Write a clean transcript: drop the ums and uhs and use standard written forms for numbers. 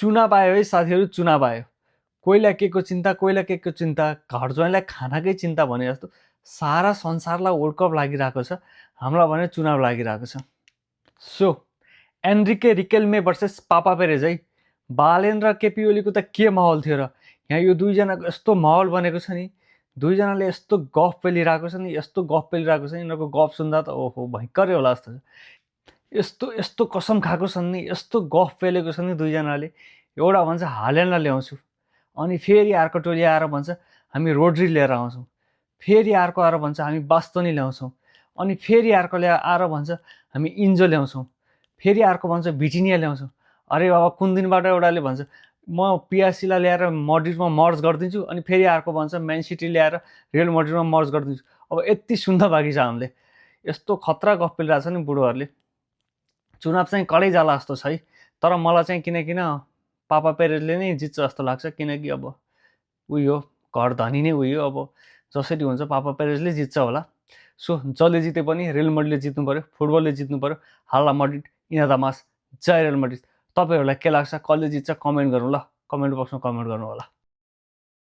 चुनाव आयो है साथीहरू, चुनाव आयो। कोहीलाई के को चिन्ता, कोहीलाई के को चिन्ता, घर ज्वाइँलाई खानाकै चिन्ता भने जस्तो सारा संसारलाई वर्ल्ड कप लागिरहेको छ, हामीलाई भने चुनाव लागिरहेको छ। सो एन्ड्रिके रिकेल्मे भर्सेस पापा पेरेज है। बालेन र केपी ओलीको त के माहौल थियो र, यहाँ यो दुईजनाको यस्तो माहौल बनेको छ नि, दुईजनाले यस्तो गफ पेलिरहेको छ नि, यस्तो गफ पेलिरहेको छ नि, यिनीहरूको गफ सुन्दा त ओहो भयङ्करै होला जस्तो छ। यस्तो यस्तो कसम खाएको छन् नि, यस्तो गफ पेलेको छ नि दुईजनाले। एउटा भन्छ हाल्यान्डलाई ल्याउँछु, अनि फेरि अर्को टोली आएर भन्छ हामी रोड्री लिएर आउँछौँ, फेरि अर्को आएर भन्छ हामी बास्तोनी ल्याउँछौँ, अनि फेरि अर्कोले आएर भन्छ हामी इन्जो ल्याउँछौँ, फेरि अर्को भन्छ भिटिनिया ल्याउँछौँ। अरे बाबा कुन दिनबाट एउटाले भन्छ म पिआरसीलाई ल्याएर मड्रिडमा मर्ज गरिदिन्छु, अनि फेरि अर्को भन्छ म्यान सिटी ल्याएर रियल मड्रिडमा मर्ज गरिदिन्छु। अब यति सुन्दा बाँकी छ हामीले, यस्तो खतरा गफ पेलिरहेको छ नि बुढोहरूले। चुनाव चाहिँ कडै जाला जस्तो छ है, तर मलाई चाहिँ किन पापा पेरेजले नै जित्छ जस्तो लाग्छ, किनकि अब उही हो, घर धनी नै उही हो, अब जसरी हुन्छ पापा पेरेजले जित्छ होला। सो जसले जिते पनि रियल मड्रिडले जित्नु पऱ्यो, फुटबलले जित्नु पऱ्यो। हाल्ला मड्रिड इनादामास, जय रियल मड्रिड। तपाईँहरूलाई के लाग्छ, कसले जित्छ कमेन्ट गर्नु ल, कमेन्ट बक्समा कमेन्ट गर्नु होला।